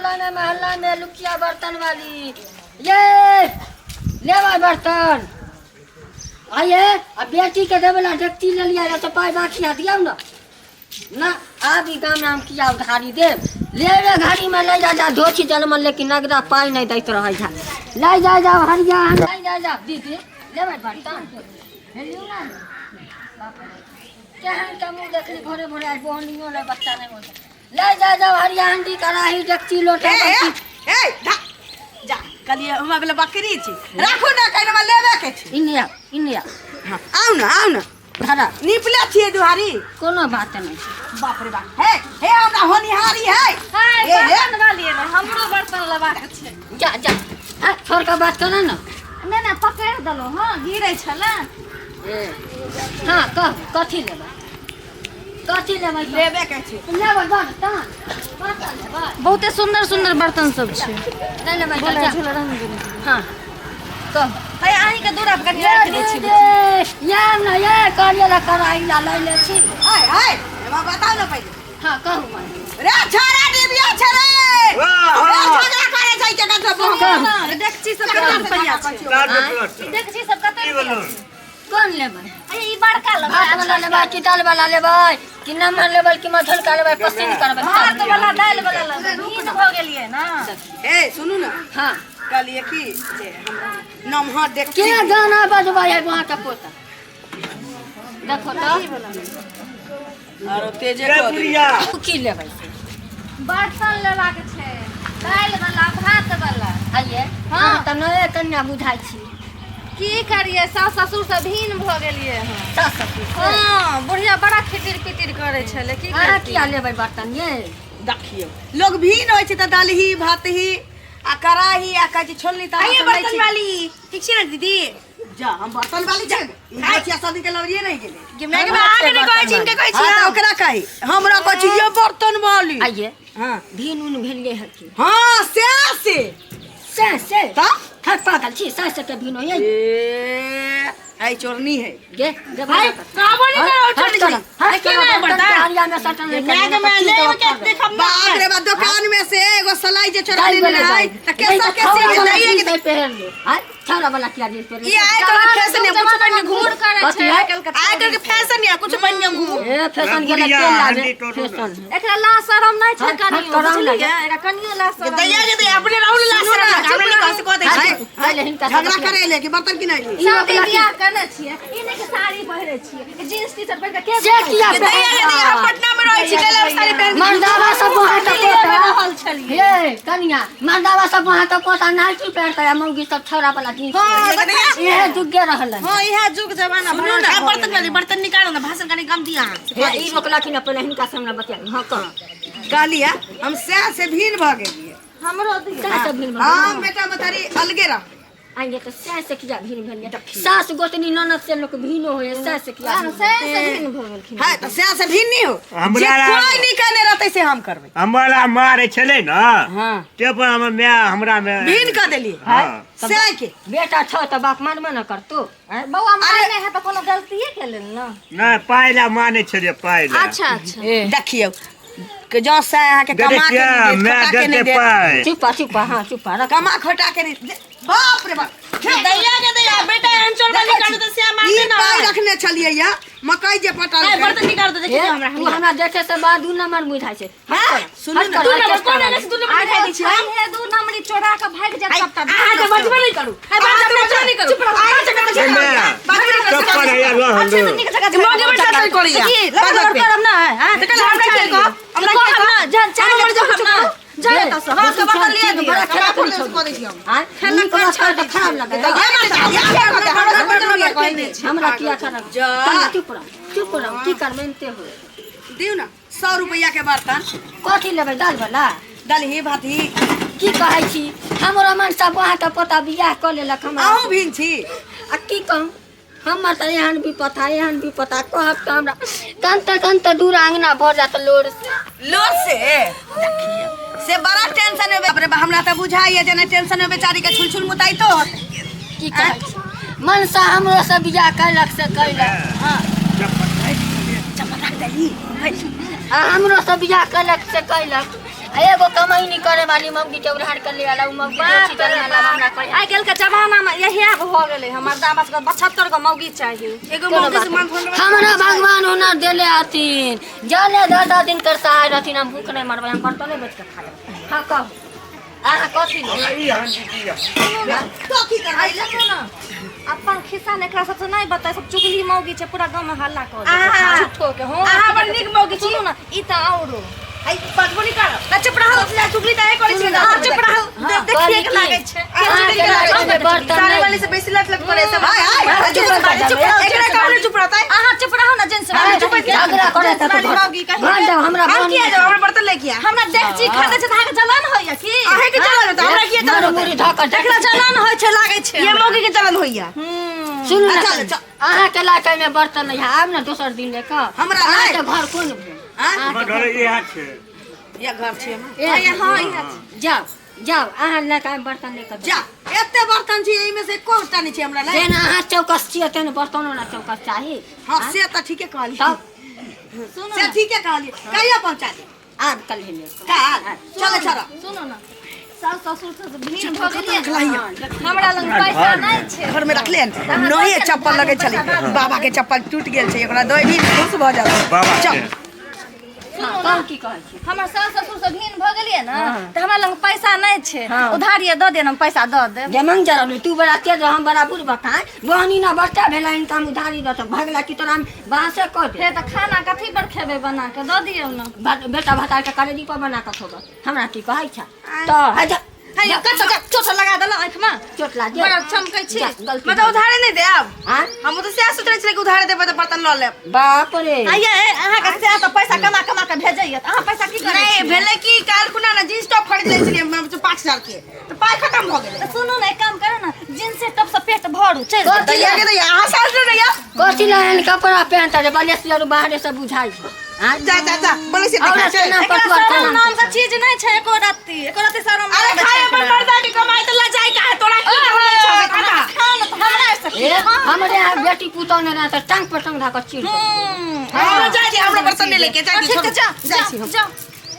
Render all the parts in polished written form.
टोला में मोहल्ला में लुकिया बर्तन वाली ये लेबै बर्तन आइए आ बेटी के देवे ला डेकची ले लिया रहे तो पाई बाकी है दियौ ना ना आब ई गाम में हम किया उधारी देब लेबे घड़ी में ले जा जा धोती जनमल लेकिन नगदा पाई नहीं दैत रहै छै ले जा जा हरिया ले जा जा दीदी लेबै बर्तन हे लियौ ना बाप रे। केहन के मुँह देखली भोरे भोरे आइ बोहनियो नहि बच्चा नहि होइत ले जा जा हरिया हंडी कड़ाही डेकची लोटा ए, ए, बर्ती ए, धा, जा कहलिए हमरा भेलै बकरी छी राखू ने कहीं हमरा लेबे के छै इन्ने आउ इन्ने आउ हाँ, आउ ने आउ ने धरा निपले छियै दुहारी कोनो बात नहि छै बाप रे बाप हे हे हमरा होनिहारी है हाय हे, हे। बर्तन वाली ने हमरो बर्तन लेबाक छै जा जा हाँ छोड़ के बात कर ना नहि नहि पकड़ि देलहुँ हँ गिरै छलै ए हाँ कह कथी लेबै कथी लेबै लेबे के छै लेबै बर्तन बर्तन लेबै बहुते सुन्दर सुन्दर बर्तन सब छै नहि लेबै तऽ जा हाँ कह है अहीं के दूरा पर कनि ये राखि दै छी दीदी ये न ये करिए ला कढ़ाई ला लै ले छी हाय हाय हमरा बताउ ने पहिले हाँ कहू माय रे छोरा डिबिया छै रे रे झगड़ा करे छै के कथो कहू डेकची सब कते रुपैआ छै ई डेकची सब कते रुपैआ छै कोन लेबै अरे ई बड़का लेबै भात वाला लेबै कि दाल वाला लेबै कि नमहर लेबै कि मझोलका लेबै पसंद करबै भात वाला दालि वाला लेबै नींद भऽ गेलियै ने ए सुनू ने हाँ कहलिए कि जे हमरा नमहर देख के गाना बजबै है वहाँ के पोता देखो तो आरो तेजे कऽ दियौ। तू की लेबै से बर्तन लेबाक छै दालि वाला भात वाला आइए हाँ तऽ नये कन्या बुझाइ छी की करियै सास ससुर से भिन्न भऽ गेलियै हँ सास ससुर से? हँ बुढ़िया बड़ा खिटिर पिटिर करै छलै की अहाँ करतियै? किया लेबै बर्तन ये देखियौ लोग भीन होइ छै तऽ दलही भातही आ कड़ाही आ कहै छै छोलनी तऽ आइए हमसब नहि बर्तन छी। वाली ठीक छै ने दीदी जा हम बर्तन वाली छै ई बचिया शादी के लवरिये रहि गेलै कि मैं के अहाँके नहि कहै छी हिनके कहै छी हाँ, तऽ ओकरा कही हमरा कहै छी ये बर्तन वाली आइए हाँ भिन उन भेलियै हँ की हाँ से से से से तऽ हट पागल छी से से के भिन होइए ए आई चोरनी है गे गे भाई कहबो नहि करो हट छोड़ कर हट कर नहीं बर्तन के हरिया में सटल नहीं मैं के मैं लेब के देखब ना बाप रे बाप दुकान में से एगो सलाई जे चोरा दाई लेने वाला रहै दाई तऽ केसर के से नहीं के तो पहन ले हां छौड़ा वाला किया जींस पहन ले ई आइ काल्हि फैशन है कुछ बन के घूमू करै कथी छै है? आइ काल्हि आइ काल्हि के फैशन है कुछ बन के घूमू ए फैशन गेलै बुढ़िया, तेल लागे हंडी टोटू फैशन है। एकरा ला शरम नहि छै हट, हट, कनियो कराउ ना। बुझलियै एकरा कनियो ला शरम दैया के दैया अपने राहुल ला शरम हमरा नहीं कह से कह दै छै हट, पहिले हिनका झगड़ा सबके- करे ले कि बर्तन किनाइ ले ई शादी ओकरा की- बियाह करने छियै ई नहि कि साड़ी पहिरे छियै जींस टी शर्ट पहिर के से किया दैया के दैया हम पटना में रहै छी कैला साड़ी पहिर के मर्दावा सब वहाँ के दिल्लीए में पोता रहल छलियै हे कनिया मर्दावा सब वहाँ के पोता नाइटी पहिरतै आ मौगी सब छौड़ा वाला जींस हां पहिरतै। इहे जुगे रहल है हां इहे जुग जमाना सुनू ना बर्तन वाली बर्तन निकालो ना भाषण कनी कम दिया हे ई रोकलखिन हँ, पहिले हिनका से हमरा बतिया हँ कह कहलियै हम सएह से भीन भऽ गेलियै हमरो दियौ सएह से भिन्न भऽ हम बेटा मतारी अलगे रह आइए तऽ सएह से किया भिन्न भेलियै सास गोतनी ननद से लोक भिन्न होइए सएह से किया भिन्न से से भिन्न भऽ गेलखिन है तऽ सएह से भिन्न नहि हो हमरा जे कोइ नहि केने रहतै से हम करबै हमरा मारे छलै ने हाँ ते पर हमर माय हमरा मे भिन्न कऽ देलियै हाँ सएह के बेटा छौ तऽ बाप मानबे न करतौ आँय? बौआ मारने है तऽ कोनो गलतिये के लेल ने नहि पाइ ला मानै छलियै पाइ ला अच्छा अच्छा देखियौ के जँ सएह अहाँके देखै कमा के छियै नहि देत माय खटा के देतै नहि देत पाइ चुपा चुपा हाँ चुपा रख कमा खटा के नहि देत बाप रे बाप दैया के दैया बेटा एहन चोर वाली काटू तऽ श्याम ई मारते ना पाइ रखने छलियै या मकई जे पटल ए बर्तन निकाल दे देखिए हमरा तू हमरा देखे से बाद दू नंबर बुझाइ छै हाँ सुनू हट ने कर, दू नंबर हट कोन कर। एने से दू नंबर दिखाई दै छी अरे हे दू नंबरी चोरा के भागि जायत सबटा अहाँ के बचबे नहीं करू ए बचबे नहीं करू चुप रहो अहाँ के ए माय, चप्पल हैया लऽ अच्छे से हलो नीक जगह मौके पर चल करिया की लग करब ना हां तऽ कल हमरा के कह हमरा के कहब ना जहन चाहे हमर जहन ना जाए एतऽ से हां के बर्तन लिया दिया बड़ा खराब कमा कऽ दै छी हम आँय? नीक बात कर तऽ खराब लगै हमरा किया खराब जा। कनिया चुप रह चुप रह की करबै एनते होय दियौ ने 100 रुपैआ के बर्तन कथी लेबै दाल वाला दलही भातही की कहै छी हमरो मन सब अहाँके पोता बियाह कऽ लेलक हमरा अहूँ भिन छी आ की कहूँ हमर तऽ एहन विपथा एहन विपथा कहब तऽ हमरा कनते कनते दूर अङ्गना भऽ जायत लोर से लोर से देखियौ से बड़ा टेंशन है बाप रे बा हमरा तऽ बुझाइए जेना टेंशन में बेचारी के छुल छुल मुताइतो होत की कहै छी मनसा हमरो से बियाह कैलक से कैलक आ हमरो से बियाह कैलक से कैलक आ एगो कमा कमैनी करे वाली मौगी के उधार कर ले वाला उ मौगी बाप बेची रे करे वाला हमरा बाप। कहे आइ काल्हि के जमाना में यही हो गेलै हमर दामा सबके 75 गो मौगी चाही। एगो कोनो मौगी बात से मन नहीं। हमरा भगवान हुनर देले हथिन जाने 10 दिन कर सहाय रहथिन हम भूख नहीं मरबै हम बर्तने बेच के खा लेबै। हाँ कहू अहाँ कथी लेबै? ई हांडी दिया। तो की करबै? सुनू ने, अपन खिस्सा ने एकरा सबसे नहीं बताए, सब चुगली मौगी छै, पूरा गाँव में हल्ला कर देतै। अहाँ- झूठो के। हाँ, अहाँ बड़ नीक मौगी छी। सुनू ने, ई तऽ औरो आई बाजबो नहीं करब ना, चुप रहू। चुगली तऽ अहीं करै छी ना। अहाँ चुप रहू। हाँ, देखिए के कहली लागै की? छै। अहाँ के लागै छै बर्तन सारे नहि। वाली से बेसी लट लट करे सब। हाय, हाय, हाय, चुप रह, चुप रह, एकरा कहू ने चुप रहतै। अहाँ चुप रहू ने, जेंट्स हाँ, वाली। चुप झगड़ा करे तऽ वाली मौगी कहीं। घर जाओ हमरा हम बहन किया जाउ? हमरा बर्तन लेके आ। हमरा देखची खरीदै छै तऽ अहाँके जलन होइया की? अहीं के जलन होतै, हमरा किया जलन मुड़ी होतै? धऽ कऽ एकरा जलन होइ छै, लागै छै। ये मौगी के जलन होइया। सुनू ने, चल, चल। अहाँके लाके में बर्तन नहीं है, आब ने दोसर दिन लेके। हमरा अहाँके नहि। घर कोन भेल? आँय? हमर घर इएह छै। या घर छै हमर। ए, हाँ, इएह। जाओ जाओ अहाँ लए कऽ बर्तन लेके जा, एते बर्तन छै एहिमे से एकोटा नहि छै हमरा लग। जेना अहाँ चौकस छियै तेना बर्तनो ने चौकस चाही। हाँ से तऽ ठीके कहलियै। तब सुनू से ने, ठीके कहलियै। कहिया पहुँचा दे? आब कल ले काल चल चल। सुनू ने, सास ससुर से भीड़ भऽ गेलियै। रखलहियै। हमरा लग पैसा नहि छै। घर में रखले हन नये चप्पल लगे छलै, बाबा के चप्पल टूट गेल छै, ओकरा दही भी खुश भऽ जात। बाबा चल। के। सुनू कहू ने, की कहै छी? हमर सास ससुर से भिन्न भऽ गेलियै ने हाँ। तऽ हमरा लग पैसा नहि छै। हाँ। उधारिये दऽ दिअ ने, हम पैसा दऽ देब। जे मंग जरा तू बड़ा तेज, हम बड़ा बुढ़ बकाय बहनी ना बच्चा भेला इनका हम उधारी दऽ तऽ भगला की तोरा हम बाँसे कऽ दे। फेर तऽ खाना कथी पर खेबै? बना कऽ दऽ दियौ ने। बेटा भतार के करेजी पर बना कऽ खेबै, हमरा की कहै छै तऽ है जा। हे, कच्चा चोट लगा देलहुँ आँखिमे। चोट लाग बड़ा चमकै छी। जा, गलती मतलब उधारे नहि देब? आँय? हम तऽ सएह सोचने छलियै कि उधारे देबै तऽ बर्तन लऽ लेब। बाप रे। आइये अहाँके सएह तऽ पैसा कमा कमा कऽ भेजैया तऽ अहाँ पैसा की करै नहीं छियै? भेलै कि काल्हि खुना ने जींस टॉप खरीद लै छलियै 5000 के, तऽ पाइ खतम भऽ गेलै। तऽ सुनू ने, एक काम करू ने, जींसे टॉप से पेट भरू, चलि जाउ। कथी दैया के दैया अहाँ सास ने दैया। कथी ला एहन कपड़ा पहनता रे बलेसी आरू बाहरे से बुझाइ छै? आँय? जा जा जा, बोलै से औरत देखा के चल। नाम एकरा पटुआ शरम केना नाम के चीज नहि छै एको रत्ती, एको रत्ती शरम अरे नहि खाय छै अपन एकरा। मर्दा के कमाई तऽ लजाई काहे तोरा? की जरूरत छौ से खाता? खान तऽ हमरा से ए, हमरे यहाँ बेटी पुतौह नहि रहै तऽ टांग पर टांग धऽ कऽ चीर देबै। हमरा जाय दे, हमरा बर्तन नहि लेके जाय दे। ठीक छै, जा जाइ छी जा हम। जा।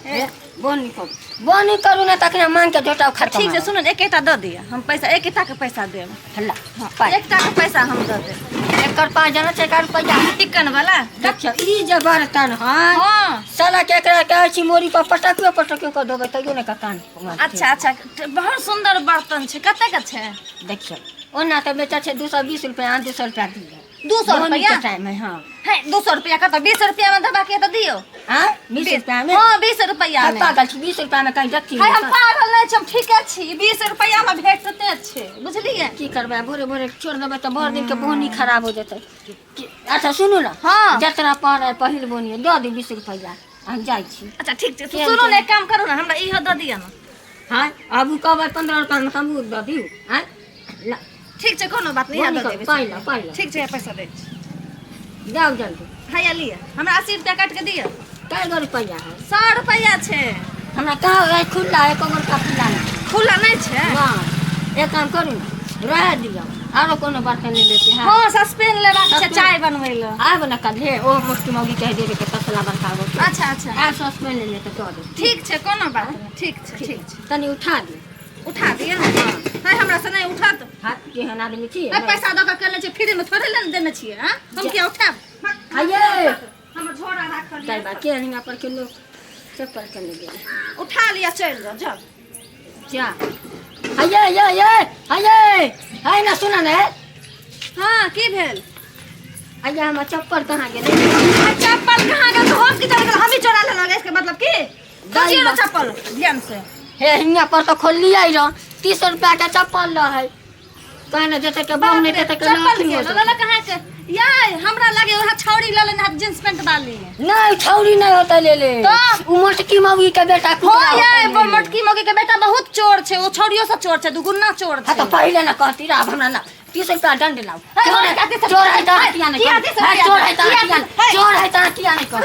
ए, बोनी करू, बोनी करू ने तखने मांग के झोटा खत्म। ठीक छै, सुनू ने, एकेटा दऽ दिअ, हम पैसा एकेटा के पैसा देब। हल्ला पाइ। एकटा के पैसा हम दऽ देब। एकर पाइ जानै छै एकर रुपैआ? चिकन वाला। देखियौ ई जे बर्तन है हाँ। साला के एकरा कहै छी मोरी पर पटकियो पटकियो कऽ देबै तैयो नहि कान। अच्छा अच्छा, बहुत सुंदर बर्तन छै। कते के छै? देखियौ ओना तऽ बेचै छै 220 रुपैआ, अहाँ 200 रुपैआ दिअ। 200 बोनी रुपैआ? के टाइम है। हाँ। है, 200 रुपैआ कतऽ? 20 रुपैआ में देबाक यऽ तऽ दियौ। हाँ 20 रुपैआ में? हाँ, 20 रुपैआ में। पागल छी, 20 रुपैआ में कहीं देखी? है, हम पागल नहि छी, हम ठीके छी। 20 रुपैआ में भेटते छै, बुझलियै? की करबै, भोरे भोरे छोड़ देबै तऽ भरि दिन के बोनी खराब हो जेतै। अच्छा सुनू ने। हाँ। जतना पढ़ है पहिल बोनी दऽ दी 20 रुपैआ, हम जाइ छी। अच्छा ठीक छै। केहन सुनू ने, केहन? एक काम करू ने, हमरा इहो दऽ दिअ ने। हाँ आबू कहबै 15 रुपैआ में हमहूँ दऽ दियौ। आँय ठीक छै, कोनो बात नहि, इएह बोनी दऽ करू, देबै। पाइ लऽ, पाइ लऽ। ठीक छै, पैसा दै छी। जाउ जल्दी। हैया लिअ, हमरा 80 रुपैआ काटि कऽ दिअ। कै गो रुपैआ है? 100 रुपैआ छै। हमरा कहाँ है खुला, एको गो रुपैआ खुला नहि। खुला नहि छै? नहि, एक काम करू ने, रहै दियौ, आरो कोनो बर्तन ले लेते हैं। हाँ, सस्पेन लेबाक छै। सस्पेन। चाय बनबै लए। आब ने कल्हे ओ मुफ्त मौगी कहि देबै के तसला बड़का गो के। अच्छा अच्छा। आब सस्पेन ले लेते दऽ देब। ठीक छै, कोनो बात नहि, ठीक छै, ठीक छै। तनी उठा दियौ। उठा दिअ? हाँ, हमरा से नहि उठत। हाँ केहन आदमी छी। है, पैसा दऽ कऽ केने छियै, फ्री में थोड़े लेने देने छियै। हाँ, हम किया उठायब? आइये हमर झोरा राखल ताहि यऽ। बात के हिंगा पर के लोक चप्पल के ले गेल। उठा लिअ, चलि जाउ, जाउ। जा आइये ये ये आइये है ना, सुन ने। हाँ, की भेल? आइये हमर चप्पल कहाँ गेलै? आ चप्पल कहाँ गेल तऽ हम की जानै? हमही चोरा लेलहुँ इसके मतलब की? सोचिए ने चप्पल ध्यान से। हे हिंगा पर तऽ खोललियै रह, 30 रुपया के चप्पल रहै, कहने जेतै के बम नहि देतै के चप्पल लाठी के हो लऽ कहाँ के याय, हमरा लागे वहाँ छौड़ी लऽ लेने हत जींस पेंट वाली। नहीं छौरी नहीं होता ले ले। तऽ? उ मोटकी मौगी के बेटा हो कुतरा याय होतै ले ले। मोटकी मौगी के बेटा बहुत चोर छै, ओ छौड़ियो से चोर छै, दुगुना चोर हाँ छै। तो पहले ना कहती रह, अब हमरा ना 30 रुपया दंड लाओ। है, चोर हमरा है क्या 30 चोर है तो है, हटिया नहीं किया कर। 30 है, रुपया चोर है तो किया हटिया नहीं, है। चोर है तो हटिया नहीं कर।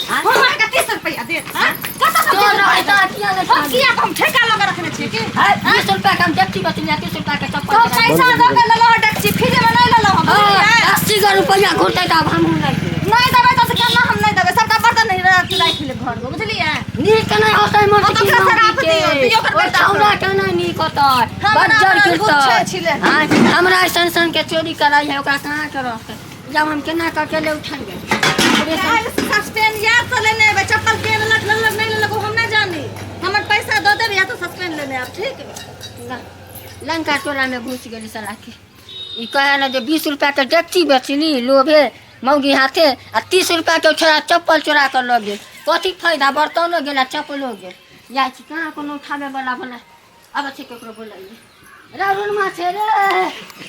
हाँ? हम अहाँके 30 रुपया देब, हाँ? कतऽ से चोर 30 है तो हटिया नहीं हम कर। किया हम ठेका लगा रखने छियै की? है, 20 रुपया के हम देखती बचलिया, 30 रुपया के चप्पल तो के पैसा दऽ के लेलहुँ हँ डेकची, फ्रीमे नहि लेलहुँ हँ, हाँ, बुझलियै? 80 गो रुपया घुरतै तऽ आब हमहूँ नहि देब। नहि देबै तऽ केना? हम नहि देबै, सबटा बर्तन नहि राखि लेब। घर में बुझलियै। नीक नहि होतै मोर। ओ तऽ ओकरा श्राप दियौ, दियौ ओकर बेटा छौड़ा के नहि नीक होतै, हमरा बज्जर बड़ा गिरतै। गुच्छे छिलै। हाँ, हमरा ऐसन सन के चोरी कराई है, ओकरा कहाँ के रहतै? जब हम केना कऽ अकेले उठेबै? सस्पेंड या तऽ लेने एबै। चप्पल के लेलक, लेलक नहि लेलक, ओ हम नहि जानी। हमर पैसा दऽ देब या तऽ सस्पेंड लेने आब, ठीक? लंका टोला में घुस गेली साला के। ई कहे ने जे 20 रुपया के डेकची बेचली लोभे मौगी हाथे, आ 30 रुपया के छोड़ा चप्पल चोरा कऽ लऽ गेल। कथी फायदा? बर्तनो गेल आ चप्पलो गेल। जाइ छी, कहाँ कोनो उठाबै वाला बला। आबै छै, ककरो बोलाइए रे, रुनमा छै रे।